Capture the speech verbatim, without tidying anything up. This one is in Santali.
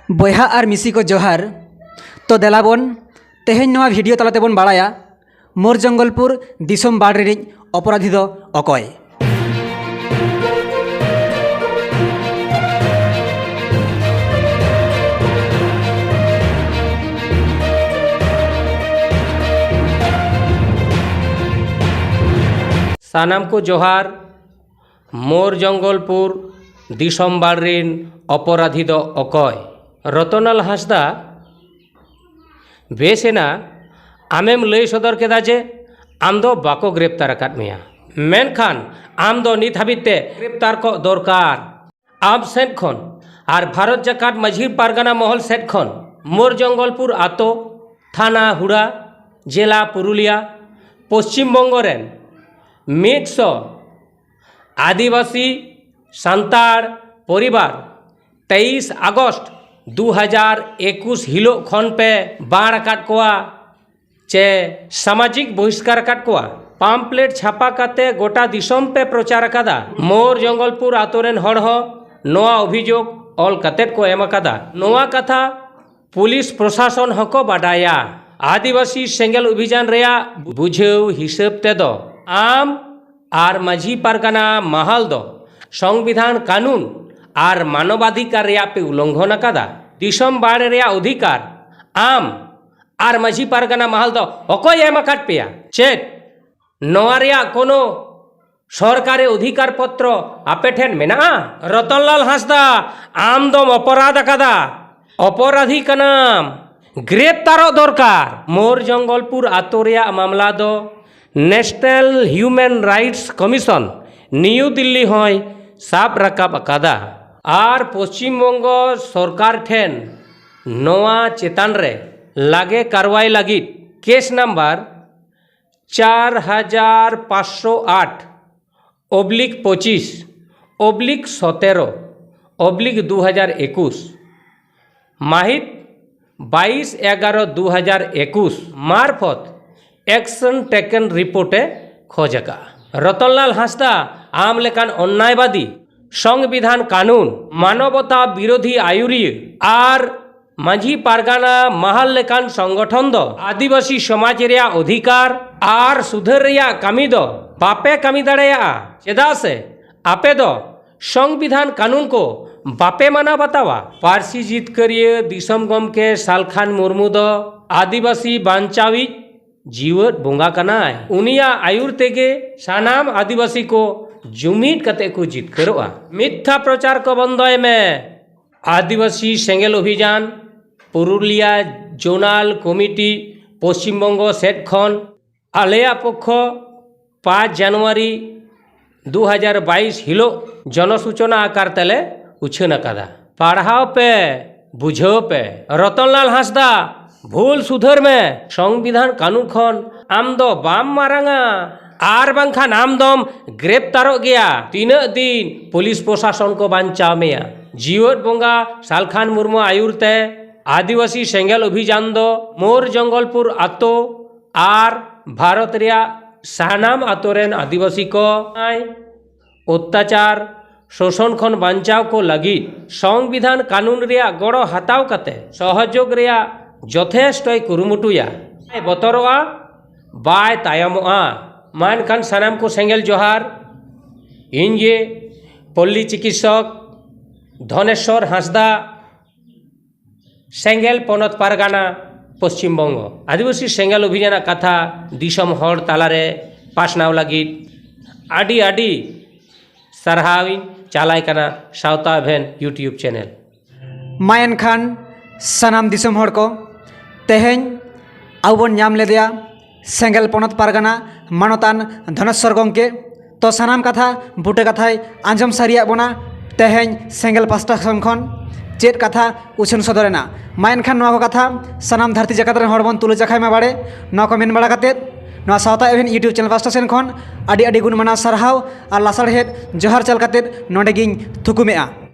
ᱵᱚᱭᱦᱟ ᱟᱨ ᱢᱤᱥᱤ ᱠᱚ ᱡᱚᱦᱟᱨ᱾ ᱛᱚ ᱫᱮᱞᱟ ᱵᱚᱱ ᱛᱮᱦᱮᱧ ᱱᱚᱣᱟ ᱵᱷᱤᱰᱤᱭᱳ ᱛᱟᱞᱟ ᱛᱮᱵᱚᱱ ᱵᱟᱲᱟᱭᱟ ᱢᱳᱨ ᱡᱚᱝᱜᱚᱞᱯᱩᱨ ᱫᱤᱥᱚᱢ ᱵᱟᱲ ᱨᱤᱱᱤᱡ ᱚᱯᱚᱨᱟᱫᱷᱤ ᱫᱚ ᱚᱠᱚᱭ᱾ ᱥᱟᱱᱟᱢ ᱠᱚ ᱡᱚᱦᱟᱨ᱾ ᱢᱳᱨ ᱡᱚᱝᱜᱚᱞᱯᱩᱨ ᱫᱤᱥᱚᱢ ᱵᱟᱲ ᱨᱤᱱ ᱚᱯᱚᱨᱟᱫᱷᱤ ᱫᱚ ᱚᱠᱚᱭ? ᱨᱚᱛᱚᱱᱞᱟᱞ ᱦᱟᱸᱥᱫᱟ, ᱵᱮᱥ ᱮᱱᱟ, ᱟᱢᱮᱢ ᱞᱟᱹᱭ ᱥᱚᱫᱚᱨ ᱠᱮᱫᱟ ᱡᱮ ᱟᱢ ᱫᱚ ᱵᱟᱠᱚ ᱜᱨᱮᱯᱛᱟᱨ ᱟᱠᱟᱫ ᱢᱮᱭᱟ, ᱢᱮᱱᱠᱷᱟᱱ ᱟᱢ ᱫᱚ ᱱᱤᱛ ᱦᱟᱹᱵᱤᱡ ᱛᱮ ᱜᱨᱮᱯᱛᱟᱨ ᱠᱚᱜ ᱫᱚᱨᱠᱟᱨ᱾ ᱟᱢ ᱥᱮᱫ ᱠᱷᱚᱱ ᱟᱨ ᱵᱷᱟᱨᱚᱛ ᱡᱟᱠᱟᱛ ᱢᱟᱹᱡᱷᱤ ᱯᱟᱨᱜᱟᱱᱟ ᱢᱚᱦᱚᱞ ᱥᱮᱫ ᱠᱷᱚᱱ ᱢᱳᱨ ᱡᱚᱝᱜᱚᱞᱯᱩᱨ ᱟᱛᱳ, ᱛᱷᱟᱱᱟ ᱦᱩᱲᱟ, ᱡᱮᱞᱟ ᱯᱩᱨᱩᱞᱤᱭᱟ, ᱯᱚᱥᱪᱤᱢ ᱵᱚᱝᱜᱚ ᱨᱮᱱ ᱢᱤᱫ ᱥᱚ ᱟᱹᱫᱤᱵᱟᱹᱥᱤ ᱥᱟᱱᱛᱟᱲ ᱯᱚᱨᱤᱵᱟᱨ ᱛᱮᱭᱤᱥ ᱟᱜᱚᱥᱴ ᱫᱩ ᱦᱟᱡᱟᱨ ᱮᱠᱩᱥ ᱦᱤᱞᱳᱜ ᱠᱷᱚᱱ ᱯᱮ ᱵᱟᱲ ᱟᱠᱟᱫ ᱠᱚᱣᱟ ᱪᱮ ᱥᱟᱢᱟᱡᱤᱠ ᱵᱚᱦᱤᱥᱠᱟᱨ ᱟᱠᱟᱫ ᱠᱚᱣᱟ᱾ ᱯᱟᱢᱯᱞᱮᱴ ᱪᱷᱟᱯᱟ ᱠᱟᱛᱮ ᱜᱚᱴᱟ ᱫᱤᱥᱚᱢ ᱯᱮ ᱯᱨᱚᱪᱟᱨ ᱟᱠᱟᱫᱟ᱾ ᱢᱳᱨ ᱡᱚᱝᱜᱚᱞᱯᱩᱨ ᱟᱛᱳ ᱨᱮᱱ ᱦᱚᱲ ᱦᱚᱸ ᱱᱚᱣᱟ ᱚᱵᱷᱤᱡᱳᱜᱽ ᱚᱞ ᱠᱟᱛᱮ ᱠᱚ ᱮᱢ ᱟᱠᱟᱫᱟ᱾ ᱱᱚᱣᱟ ᱠᱟᱛᱷᱟ ᱯᱩᱞᱤᱥ ᱯᱨᱚᱥᱟᱥᱚᱱ ᱦᱚᱸᱠᱚ ᱵᱟᱰᱟᱭᱟ᱾ ᱟᱹᱫᱤᱵᱟᱹᱥᱤ ᱥᱮᱸᱜᱮᱞ ᱚᱵᱷᱤᱡᱟᱱ ᱨᱮᱭᱟᱜ ᱵᱩᱡᱷᱟᱹᱣ ᱦᱤᱥᱟᱹᱵ ᱛᱮᱫᱚ ᱟᱢ ᱟᱨ ᱢᱟᱹᱡᱷᱤ ᱯᱟᱨᱜᱟᱱᱟ ᱢᱟᱦᱟᱞ ᱫᱚ ᱥᱚᱝᱵᱤᱫᱷᱟᱱ ᱠᱟᱹᱱᱩᱱ ᱟᱨ ᱢᱟᱱᱚᱵᱟᱫᱷᱤᱠᱟᱨ ᱨᱮᱭᱟᱜ ᱯᱮ ᱩᱞᱚᱝᱜᱷᱚᱱ ᱟᱠᱟᱫᱟ᱾ ᱫᱤᱥᱚᱢ ᱵᱟᱲ ᱨᱮᱭᱟᱜ ᱚᱫᱷᱤᱠᱟᱨ ᱟᱢ ᱟᱨ ᱢᱟᱹᱡᱷᱤ ᱯᱟᱨᱜᱟᱱᱟ ᱢᱟᱦᱟᱞ ᱫᱚ ᱚᱠᱚᱭ ᱮᱢ ᱟᱠᱟᱫ ᱯᱮᱭᱟ? ᱪᱮᱫ ᱱᱚᱣᱟ ᱨᱮᱭᱟᱜ ᱠᱳᱱᱳ ᱥᱚᱨᱠᱟᱨᱤ ᱚᱫᱷᱤᱠᱟᱨ ᱯᱚᱛᱨᱚ ᱟᱯᱮ ᱴᱷᱮᱱ ᱢᱮᱱᱟᱜᱼᱟ? ᱨᱚᱛᱚᱱᱞᱟᱞ ᱦᱟᱸᱥᱫᱟ, ᱟᱢ ᱫᱚᱢ ᱚᱯᱚᱨᱟᱫᱷ ᱟᱠᱟᱫᱟ, ᱚᱯᱚᱨᱟᱫᱷᱤ ᱠᱟᱱᱟᱢ, ᱜᱨᱮᱯᱛᱟᱨᱚᱜ ᱫᱚᱨᱠᱟᱨ᱾ ᱢᱳᱨ ᱡᱚᱝᱜᱚᱞᱯᱩᱨ ᱟᱛᱳ ᱨᱮᱭᱟᱜ ᱢᱟᱢᱞᱟ ᱫᱚ national human rights commission New Delhi ᱦᱚᱸᱭ ᱥᱟᱵ ᱨᱟᱠᱟᱵ ᱟᱠᱟᱫᱟ ᱟᱨ ᱯᱚᱥᱪᱤᱢ ᱵᱚᱝᱜᱚ ᱥᱚᱨᱠᱟᱨ ᱴᱷᱮᱱ ᱱᱚᱣᱟ ᱪᱮᱛᱟᱱ ᱨᱮ ᱞᱟᱜᱮ ᱠᱟᱨᱣᱟᱭ ᱞᱟᱹᱜᱤᱫ ᱠᱮᱥ ᱱᱟᱢᱵᱟᱨ ᱪᱟᱨ ᱦᱟᱡᱟᱨ ᱯᱟᱸᱪᱥᱚ ᱟᱴ ᱚᱵᱽᱞᱤᱠ ᱯᱚᱸᱪᱤᱥ ᱚᱵᱽᱞᱤᱠ ᱥᱚᱛᱮᱨᱚ ᱚᱵᱽᱞᱤᱠ ᱫᱩ ᱦᱟᱡᱟᱨ ᱮᱠᱩᱥ ᱢᱟᱹᱦᱤᱛ ᱵᱟᱭᱤᱥ ᱮᱜᱟᱨᱚ ᱫᱩ ᱦᱟᱡᱟᱨ ᱮᱠᱩᱥ ᱢᱟᱨᱯᱷᱚᱛ ᱮᱠᱥᱚᱱ ᱴᱮᱠᱮᱱ ᱨᱤᱯᱳᱨᱴ ᱮ ᱠᱷᱚᱡᱽ ᱟᱠᱟᱫᱼᱟ᱾ ᱨᱚᱛᱚᱱᱞᱟᱞ ᱦᱟᱸᱥᱫᱟ, ᱟᱢ ᱞᱮᱠᱟᱱ ᱚᱱᱱᱟᱭᱵᱟᱫᱤ ᱥᱚᱝᱵᱤᱫᱷᱟᱱ ᱠᱟᱹᱱᱩᱱ, ᱢᱟᱱᱚᱵᱚᱛᱟ ᱵᱤᱨᱳᱫᱷᱤ ᱟᱹᱭᱩᱨᱤᱭᱟᱹ ᱟᱨ ᱢᱟᱹᱡᱷᱤ ᱯᱟᱨᱜᱟᱱᱟ ᱢᱟᱦᱟᱞ ᱞᱮᱠᱟᱱ ᱥᱚᱝᱜᱚᱴᱷᱚᱱ ᱫᱚ ᱟᱹᱫᱤᱵᱟᱹᱥᱤ ᱥᱚᱢᱟᱡᱽ ᱨᱮᱭᱟᱜ ᱚᱫᱷᱤᱠᱟᱨ ᱟᱨ ᱥᱩᱫᱷᱟᱹᱨ ᱨᱮᱭᱟᱜ ᱠᱟᱹᱢᱤ ᱫᱚ ᱵᱟᱯᱮ ᱠᱟᱹᱢᱤ ᱫᱟᱲᱮᱭᱟᱜᱼᱟ, ᱪᱮᱫᱟᱜ ᱥᱮ ᱟᱯᱮ ᱫᱚ ᱥᱚᱝᱵᱤᱫᱷᱟᱱ ᱠᱟᱹᱱᱩᱱ ᱠᱚ ᱵᱟᱯᱮ ᱢᱟᱱᱟᱣ ᱵᱟᱛᱟᱣᱟ᱾ ᱯᱟᱹᱨᱥᱤ ᱡᱤᱛᱠᱟᱹᱨᱤᱭᱟᱹ ᱫᱤᱥᱚᱢ ᱜᱚᱢᱠᱮ ᱥᱟᱞᱠᱷᱟᱱ ᱢᱩᱨᱢᱩ ᱫᱚ ᱟᱹᱫᱤᱵᱟᱹᱥᱤ ᱵᱟᱧᱪᱟᱣᱤᱡ ᱡᱤᱣᱮᱫ ᱵᱚᱸᱜᱟ ᱠᱟᱱᱟᱭ᱾ ᱩᱱᱤᱭᱟᱜ ᱟᱹᱭᱩᱨ ᱛᱮᱜᱮ ᱥᱟᱱᱟᱢ ᱟᱹᱫᱤᱵᱟᱹᱥᱤ ᱠᱚ ᱡᱩᱢᱤᱫ ᱠᱟᱛᱮ ᱠᱚ ᱡᱤᱛᱠᱟᱹᱨᱚᱜᱼᱟ᱾ ᱢᱤᱛᱷᱟ ᱯᱨᱚᱪᱟᱨ ᱠᱚ ᱵᱚᱱᱫᱚᱭ ᱢᱮ᱾ ᱟᱹᱫᱤᱵᱟᱹᱥᱤ ᱥᱮᱸᱜᱮᱞ ᱚᱵᱷᱤᱡᱟᱱ, ᱯᱩᱨᱩᱞᱤᱭᱟ ᱡᱳᱱᱟᱞ ᱠᱚᱢᱤᱴᱤ, ᱯᱚᱥᱪᱤᱢ ᱵᱚᱝᱜᱚ ᱥᱮᱫ ᱠᱷᱚᱱ ᱟᱞᱮᱭᱟᱜ ᱯᱚᱠᱠᱷᱚ ᱯᱟᱸᱪ ᱡᱟᱱᱩᱣᱟᱨᱤ ᱫᱩ ᱦᱟᱡᱟᱨ ᱵᱟᱭᱤᱥ ᱦᱤᱞᱳᱜ ᱡᱚᱱᱚᱥᱩᱪᱚᱱᱟ ᱟᱠᱟᱨ ᱛᱮᱞᱮ ᱩᱪᱷᱟᱹᱱ ᱟᱠᱟᱫᱟ᱾ ᱯᱟᱲᱦᱟᱣ ᱯᱮ, ᱵᱩᱡᱷᱟᱹᱣ ᱯᱮ᱾ ᱨᱚᱛᱚᱱᱞᱟᱞ ᱦᱟᱸᱥᱫᱟ, ᱵᱷᱩᱞ ᱥᱩᱫᱷᱟᱹᱨ ᱢᱮ᱾ ᱥᱚᱝᱵᱤᱫᱷᱟᱱ ᱠᱟᱹᱱᱩᱱ ᱠᱷᱚᱱ ᱟᱢ ᱫᱚ ᱵᱟᱢ ᱢᱟᱨᱟᱝᱟ, ᱟᱨ ᱵᱟᱝᱠᱷᱟᱱ ᱟᱢ ᱫᱚᱢ ᱜᱨᱮᱯᱛᱟᱨᱚᱜ ᱜᱮᱭᱟ᱾ ᱛᱤᱱᱟᱹᱜ ᱫᱤᱱ ᱯᱩᱞᱤᱥ ᱯᱨᱚᱥᱟᱥᱚᱱ ᱠᱚ ᱵᱟᱧᱪᱟᱣ ᱢᱮᱭᱟ? ᱡᱤᱣᱮᱫ ᱵᱚᱸᱜᱟ ᱥᱟᱞᱠᱷᱟᱱ ᱢᱩᱨᱢᱩ ᱟᱹᱭᱩᱨ ᱛᱮ ᱟᱹᱫᱤᱵᱟᱹᱥᱤ ᱥᱮᱸᱜᱮᱞ ᱚᱵᱷᱤᱡᱟᱱ ᱫᱚ ᱢᱳᱨ ᱡᱚᱝᱜᱚᱞᱯᱩᱨ ᱟᱛᱳ ᱟᱨ ᱵᱷᱟᱨᱚᱛ ᱨᱮᱭᱟᱜ ᱥᱟᱱᱟᱢ ᱟᱛᱳ ᱨᱮᱱ ᱟᱹᱫᱤᱵᱟᱹᱥᱤ ᱠᱚ ᱚᱛᱛᱟᱪᱟᱨ, ᱥᱳᱥᱚᱱ ᱠᱷᱚᱱ ᱵᱟᱧᱪᱟᱣ ᱠᱚ ᱞᱟᱹᱜᱤᱫ ᱥᱚᱝᱵᱤᱫᱷᱟᱱ ᱠᱟᱹᱱᱩᱱ ᱨᱮᱭᱟᱜ ᱜᱚᱲᱚ ᱦᱟᱛᱟᱣ ᱠᱟᱛᱮ ᱥᱚᱦᱚᱡᱳᱜᱽ ᱨᱮᱭᱟᱜ ᱡᱚᱛᱷᱮᱥᱴᱚᱭ ᱠᱩᱨᱩᱢᱩᱴᱩᱭᱟ᱾ ᱵᱟᱭ ᱵᱚᱛᱚᱨᱚᱜᱼᱟ, ᱵᱟᱭ ᱛᱟᱭᱚᱢᱚᱜᱼᱟ᱾ ᱢᱟ ᱮᱱᱠᱷᱟᱱ ᱥᱟᱱᱟᱢ ᱠᱚ ᱥᱮᱸᱜᱮᱞ ᱡᱚᱦᱟᱨ᱾ ᱤᱧ ᱜᱮ ᱯᱚᱞᱞᱤ ᱪᱤᱠᱤᱛᱥᱚᱠ ᱫᱷᱚᱱᱮᱥᱣᱚᱨ ᱦᱟᱸᱥᱫᱟ, ᱥᱮᱸᱜᱮᱞ ᱯᱚᱱᱚᱛ ᱯᱟᱨᱜᱟᱱᱟ, ᱯᱚᱥᱪᱤᱢ ᱵᱚᱝᱜᱚ᱾ ᱟᱹᱫᱤᱵᱟᱹᱥᱤ ᱥᱮᱸᱜᱮᱞ ᱚᱵᱷᱤᱡᱟᱱᱟᱜ ᱠᱟᱛᱷᱟ ᱫᱤᱥᱚᱢ ᱦᱚᱲ ᱛᱟᱞᱟᱨᱮ ᱯᱟᱥᱱᱟᱣ ᱞᱟᱹᱜᱤᱫ ᱟᱹᱰᱤ ᱟᱹᱰᱤ ᱥᱟᱨᱦᱟᱣᱤᱧ ᱪᱟᱞᱟᱭ ᱠᱟᱱᱟ ᱥᱟᱶᱛᱟ ᱮᱵᱷᱮᱱ YouTube ᱪᱮᱱᱮᱞ᱾ ᱢᱟ ᱮᱱᱠᱷᱟᱱ ᱥᱟᱱᱟᱢ ᱫᱤᱥᱚᱢ ᱦᱚᱲ ᱠᱚ, ᱛᱮᱦᱮᱧ ᱟᱵᱚ ᱵᱚᱱ ᱧᱟᱢ ᱞᱮᱫᱮᱭᱟ ᱥᱮᱸᱜᱮᱞ ᱯᱚᱱᱚᱛ ᱯᱟᱨᱜᱟᱱᱟ ᱢᱟᱱᱚᱛᱟᱱ ᱫᱷᱚᱱᱮᱥᱣᱚᱨ ᱜᱚᱢᱠᱮ᱾ ᱛᱚ ᱥᱟᱱᱟᱢ ᱠᱟᱛᱷᱟ ᱵᱩᱴᱟᱹ ᱠᱟᱛᱷᱟᱭ ᱟᱸᱡᱚᱢ ᱥᱟᱹᱨᱤᱭᱟᱜ ᱵᱚᱱᱟ ᱛᱮᱦᱮᱧ ᱥᱮᱸᱜᱮᱞ ᱯᱟᱥᱴᱟ ᱥᱮᱱ ᱠᱷᱚᱱ ᱪᱮᱫ ᱠᱟᱛᱷᱟ ᱩᱪᱷᱟᱹᱱ ᱥᱚᱫᱚᱨ ᱮᱱᱟ᱾ ᱢᱟ ᱮᱱᱠᱷᱟᱱ ᱱᱚᱣᱟ ᱠᱚ ᱠᱟᱛᱷᱟ ᱥᱟᱱᱟᱢ ᱫᱷᱟᱹᱨᱛᱤ ᱡᱟᱠᱟᱛ ᱨᱮᱱ ᱦᱚᱲ ᱵᱚᱱ ᱛᱩᱞᱟᱹ ᱡᱟᱠᱷᱟᱭ ᱢᱟ ᱵᱟᱲᱮ᱾ ᱱᱚᱣᱟ ᱠᱚ ᱢᱮᱱ ᱵᱟᱲᱟ ᱠᱟᱛᱮᱫ ᱱᱚᱣᱟ ᱥᱟᱶᱛᱟ ᱮᱵᱷᱮᱱ YouTube ᱪᱮᱱᱮᱞ ᱯᱟᱥᱴᱟ ᱥᱮᱱ ᱠᱷᱚᱱ ᱟᱹᱰᱤ ᱟᱹᱰᱤ ᱜᱩᱱ ᱢᱟᱱᱟᱣ ᱥᱟᱨᱦᱟᱣ ᱟᱨ ᱞᱟᱥᱟᱲᱦᱮᱫ ᱡᱚᱦᱟᱨ ᱪᱟᱞ ᱠᱟᱛᱮᱫ ᱱᱚᱰᱮ ᱜᱤᱧ ᱛᱷᱩᱠᱩᱢᱮᱜᱼᱟ᱾